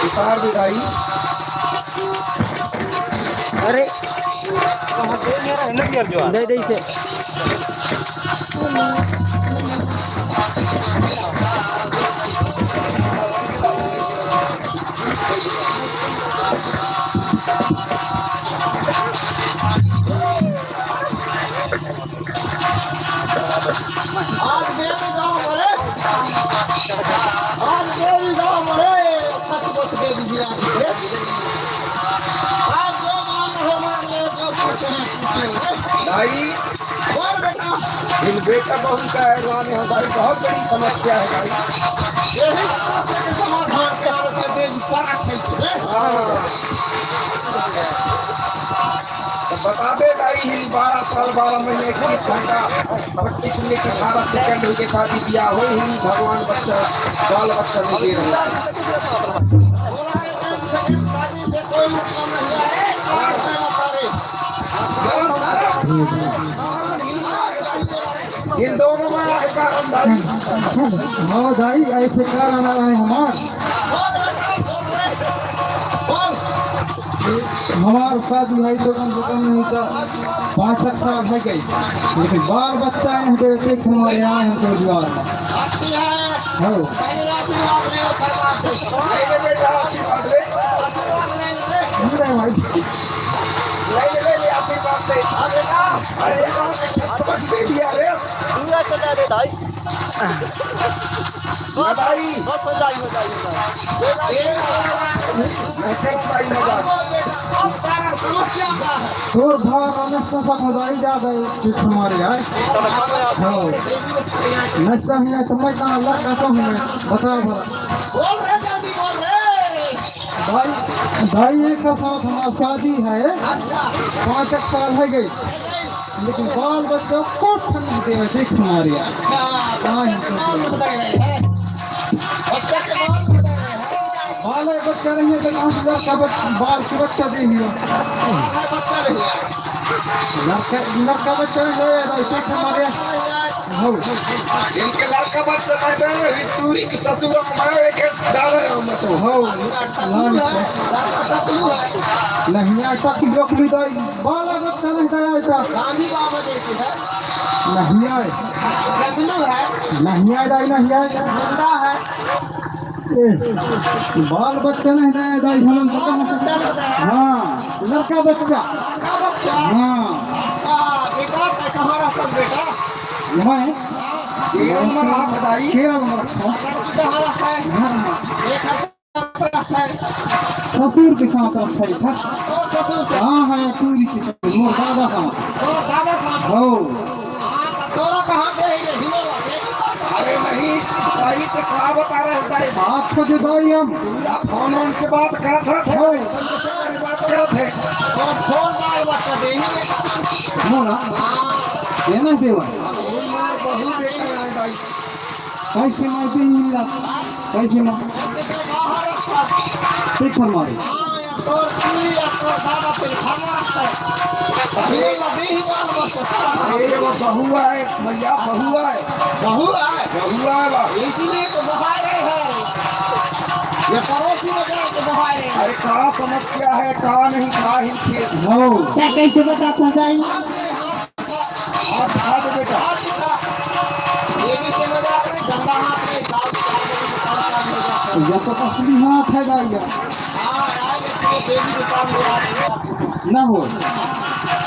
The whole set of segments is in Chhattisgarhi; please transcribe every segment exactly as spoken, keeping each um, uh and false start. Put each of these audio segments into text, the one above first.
उतार दे भाई। अरे, दे दे इसे। आज देवी गांव मरे, आज देवी गांव मरे, सचमुच देवी गिरा दी रे। आज जो मांग हो मांग ले, जो पूछे हैं पूछे रे। भाई, बोल बेटा। इन बेटा बहू का ऐलान है भाई, बहुत बड़ी समस्या है भाई। यही समस्या के समाधान के आने से देवी पराग है रे। हाँ। तो बता दे दाई, हिन बारह साल, बारह महीने, इक्कीस घंटा, पच्चीस मिनट, अठारह सेकंड के शादी किया हो, हिन भगवान बच्चा, बाल बच्चा नहीं दे रहे। बोला है, एक सेकंड शादी से कोई मतलब नहीं है, एक बार है ना तारे। इन दोनों में है कारण दाई। हाँ दाई, ऐसे कारण आए हमार। हमार शादी है तो कम से कम नहीं तो पाँच एक साल है गई, लेकिन बाल बच्चा नहीं देते, हमारे यहाँ हमको जुआर। अच्छी है। हाँ। पहले आशीर्वाद ले, फिर बात है। पहले बेटा आशीर्वाद ले। आशीर्वाद ले ले। नहीं भाई। ले ले, ले आशीर्वाद ले। हाँ बेटा। अरे, समझ नहीं दिया रे। पूरा सजा दे भाई। बधाई। बस हो जाई, हो जाई, हो जाई। मैं कह रहा भाई मजा। अब कारण समस्या का है। तोर भाव रमेश से सब बधाई जा दे, चित हमारे यार। हाँ। नशा ही है, समझ ना, अल्लाह कसम है। बता भला। बोल रे, जल्दी बोल रे। भाई, भाई, एक साथ हमार शादी है। अच्छा। पाँच एक साल है गई। लेकिन बाल बच्चा को ठंड देवे, देख मारिया। अच्छा, हाँ, बच्चा के बाल उड़ रहे हैं। बच्चा के बाल उड़ रहे हैं। बाल है, बच्चा नहीं है, तो कहाँ से लड़का बच-, बाल से बच्चा दे दिया। बाल है, बच्चा नहीं है। लड़का, लड़का बच्चा नहीं है, तो देख मारिया। हो। इनके लड़का बच्चा नहीं है, ये टूरी के ससुर में एक डाल रहे हो, मतलब। हो। अच्छा, टकलू है, लड़का टकलू है। नहीं, ऐसा कुछ लोग भी तो बाला बच्चा नहीं था ऐसा। गांधी बाबा जैसे है। नहीं आए। जगनू है। नहीं आए दाई, नहीं आए। मुंडा है। ए, बाल बच्चा नहीं था दाई, हम बाल बच्चा नहीं था। हाँ, लड़का बच्चा। लड़का बच्चा। हाँ। अच्छा, बेटा, तै कहाँ रहता बेटा? मैं? केरल में रहता दाई। केरल में रहता। लड़की कहाँ रहता है? घर में। एक ससुर के साथ रखे था। हाँ, हाँ, टूरी के साथ, मोर दादा साथ। तोर दादा साथ? हो। हाँ, तो तोरा कहाँ दे ही रे, हिलो ला दे। अरे नहीं, भाई तो का बता रहे हैं, बात को जो दाई हम। पूरा फोन वोन से बात करत रहत है, हो। बात करत है। और फोन बाल बच्चा दे ही बेटा। हो ना? हाँ। ये नहीं देवा। बहू मार, बहू बेटा है भाई। कैसे मार दे ही मिला? कैसे मार? देख मारे। अरे, वो बहू है, भैया, बहू है। बहू है? बहू है बा। इसीलिए तो बहाए रहे हैं। ये पड़ोसी में जाए तो बहाए रहे हैं। अरे, का समस्या है, का नहीं, का ही खेत? हो। क्या कैसे बता, समझाई? हाथ, हाथ दे बेटा। हाथ दिखा। ये भी समझ आ रहा है, गंदा हाथ नहीं, दाल चार बजे से काम चालू हो जाता है। ये तो असली हाथ है भाई। हाँ, यार, ये तो बेबी के काम हो रहा है। ना हो।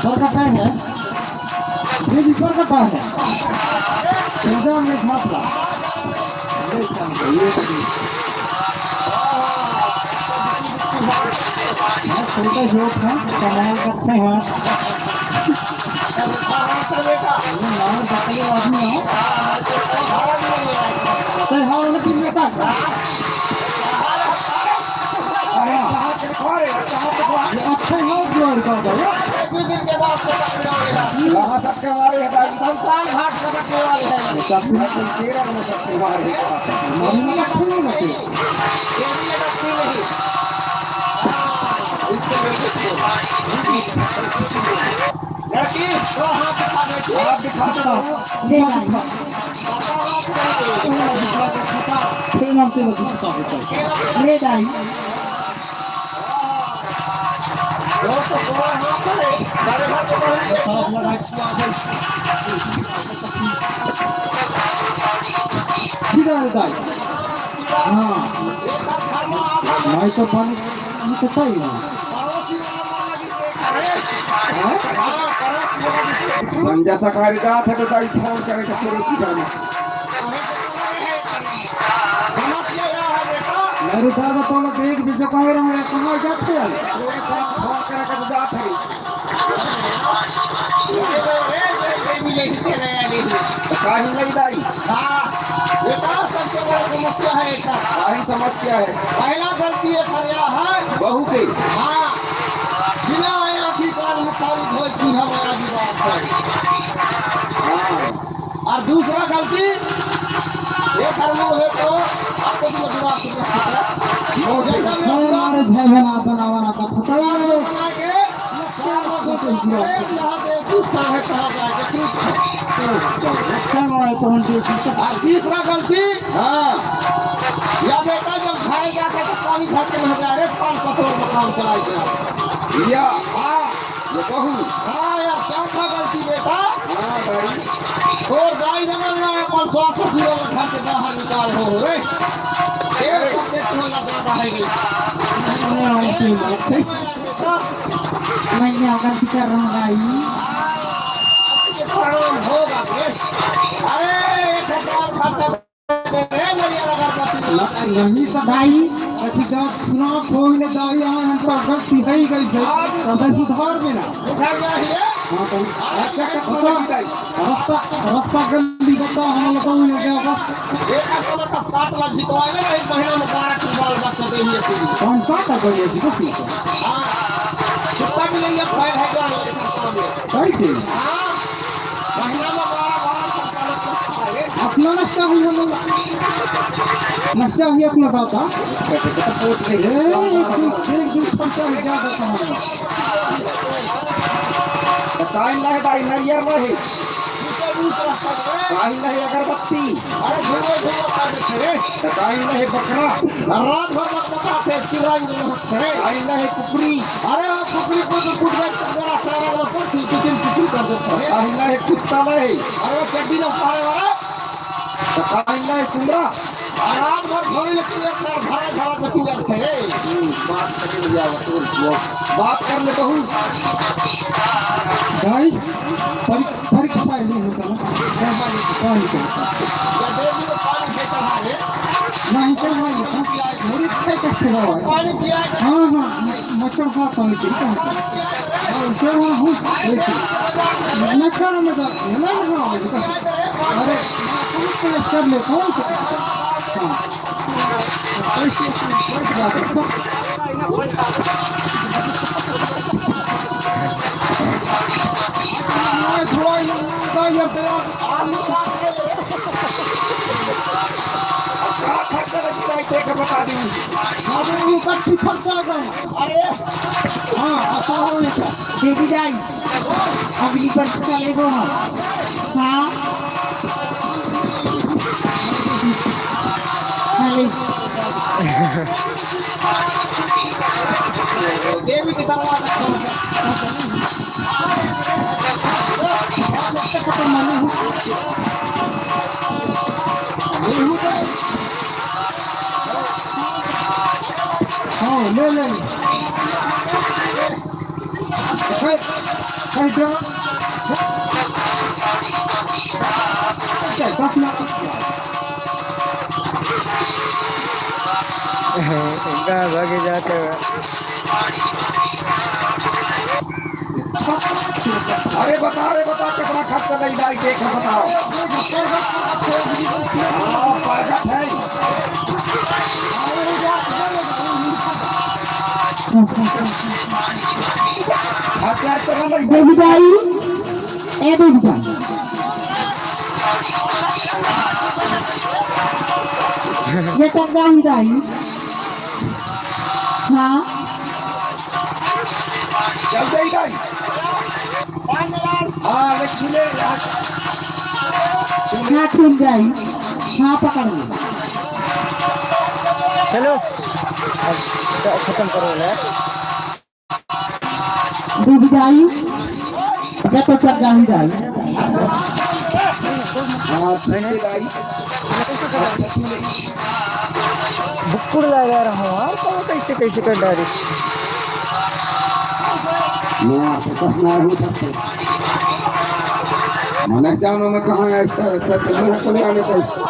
प्रकट है, है। बेबी प्रकट है। पूजा में झापला। ये काम है, ये काम। हाँ, छोटे छोट हैं, कमाल करते हैं। अरे, हाँ, हाँ, सर बेटा। ये मार बकरी आदमी है। हाँ, हाँ, तो भाड़ा भी नहीं आएगा। तो हाँ, उन्हें फिर बेटा। हाँ। हाँ। अच्छा है, जो इनका होता है। कहाँ तक के हमारे हैं भाई? शमशान घाट से रखने वाले हैं। तो अपने को तेरह में सबसे बाहर है। मालूम है, रखते नहीं होते। ये भी लटकती नहीं। हाँ, इसको लेके इसको। लड़की, दो हाथ दिखा बेटी। हाथ दिखा दो। ले आई। पापा हाथ कर दो। ले आई। दो तो दो हाथ है। बड़े घर के बहन के साथ लगा के आ गई। सीधा रे दाई। हाँ। मैं तो बन, ये तो सही है। संजय सकारी जात है तो दाई फोन करे तो पड़ोसी घर में। समस्या यह है बेटा। मेरे दादा तो लोग एक भी जगह रहा है, कहाँ जाते हैं? फोन करे तो जाते हैं। तो काहे नहीं दाई? हाँ, बेटा, सबसे बड़ा समस्या है एकर। काहे समस्या है? पहला गलती एकर यह है। बहू के? हाँ, बिना आँखी कान मुखारी धोए चूल्हा में आगी बार पर। हाँ। और दूसरा गलती, ये कर्म है तो आपको भी बुरा सुनना सीखा। मुझे जब ये बुरा मारे झाझा ना बनावा ना का फटावा। बना के, चार लोगों को करे, यहाँ पे तू साढ़े कहाँ जाएगा, तू अच्छा है तो हम जो और तीसरा गलती, हाँ। या बेटा जब खाए जाता तो पानी भर के ना जाए रे, पान पतोर में काम चलाए के। या। हाँ। ये बहू। हाँ यार, चौथा गलती बेटा। हाँ भाई। तोर दाई ननद ना अपन सास ससुर ला घर से बाहर निकाल हो रे। तेरे सबसे तू ला ज्यादा है ये। मैं ऐसी बात है। बेटा। मैं क्या गलती कर रहा हूँ भाई? हाँ, अब तुझे प्रणाम होगा रे। अरे, एक हजार खर्चा दे रे, नरिया लगा के। नहीं तो भाई। अच्छी बात सुना, कोई ने दाई आए, हम तो गलती हो ही गई से। हाँ। तो भाई सुधार देना। सुधार गया है ये? हाँ, तो अच्छा, अच्छा, पता, पता। रास्ता, रास्ता गंदी बता, हम लोगों ने क्या बस। एक तो बता, सात लाख जितवाए ना, एक महीना में बारह ठो बाल बच्चा दे दिए तू। कौन सा था कोई ऐसी कुछ नहीं था? हाँ। कुत्ता भी नहीं है, फैल है क्या, नहीं है, खर्चा में। कैसे? हाँ। महीना में बारह, बारह खर्चा लगता है। अपना नक्शा हुई है, नक्शा हुई अपना दादा। अच्छा, तो पूछ ले। ए, एक दू, एक दू खर्चा भी ज्यादा कहाँ है? तो काई ला है भाई, नरियर ला है। काई ला है अगरबत्ती। अरे, धुआं, धुआं कर देते रे। तो काई ला है बकरा। रात भर बकबकाथे, चिल्लाएंगे महकथे। काई ला है कुकरी। अरे, वो कुकरी को तो कुछ देर तक जरा चारा वाला पर चिल, चिल, चिल, चिल कर देता है। काई ला है कुत्ता ला है। अरे, वो चड्डी ना उतारे वाला। तो काई ला है सुंदरा। रात भर थोड़ी लगती है, सर, भरा, भरा जपी जाते हैं। हम्म, बात करेंगे, बात कर ले बहू। भाई, परी-, परीक्षा है, नहीं होता ना। क्या हाल है? क्या नहीं करता? या दे भी तो पानी खेता है रे। नहीं, क्या हाल है? मेरी इच्छा का खिलावा है। पानी पिया है। हाँ, हाँ, मच्छर का पानी पीता है। हाँ, चल, हाँ, हूँ, देखिए। मैं कर, मैं कर, मैं कर, मैं कर। अरे, मैं कर लेता हूँ उसे। हाँ। अरे, हाँ, बेबी दाई। अगली बार चलेगो हम। हाँ। अरे। देवी के दरवाजा खोल। हाँ, ले, ले, ले। हे, हे, दे। हे, बस ना। गाँव भागे जाते हुए। अरे बता, अरे बता, कितना खर्चा लग जाए, देख बताओ। हाँ, प्रगट है। खर्चा तो नहीं। देवी दाई, ए देवी दाई, ये तो गाही दाई। हाँ। चल गई भाई। हाँ, ले छू ले। हाँ, छून जाई। हाँ, पकड़ ले। चलो, अब ख-, खत्म करो ना। डूब जाई, या तो चल जाई जाई। हाँ, छू ले भाई। बुक्कुड़ लगा रहा हूँ यार, तो कैसे, कैसे कर डाली? मैं आपको कसना हूँ, कसना। मैं नहीं जानू मैं कहाँ है, इसका, इसका चलने को नहीं आने को।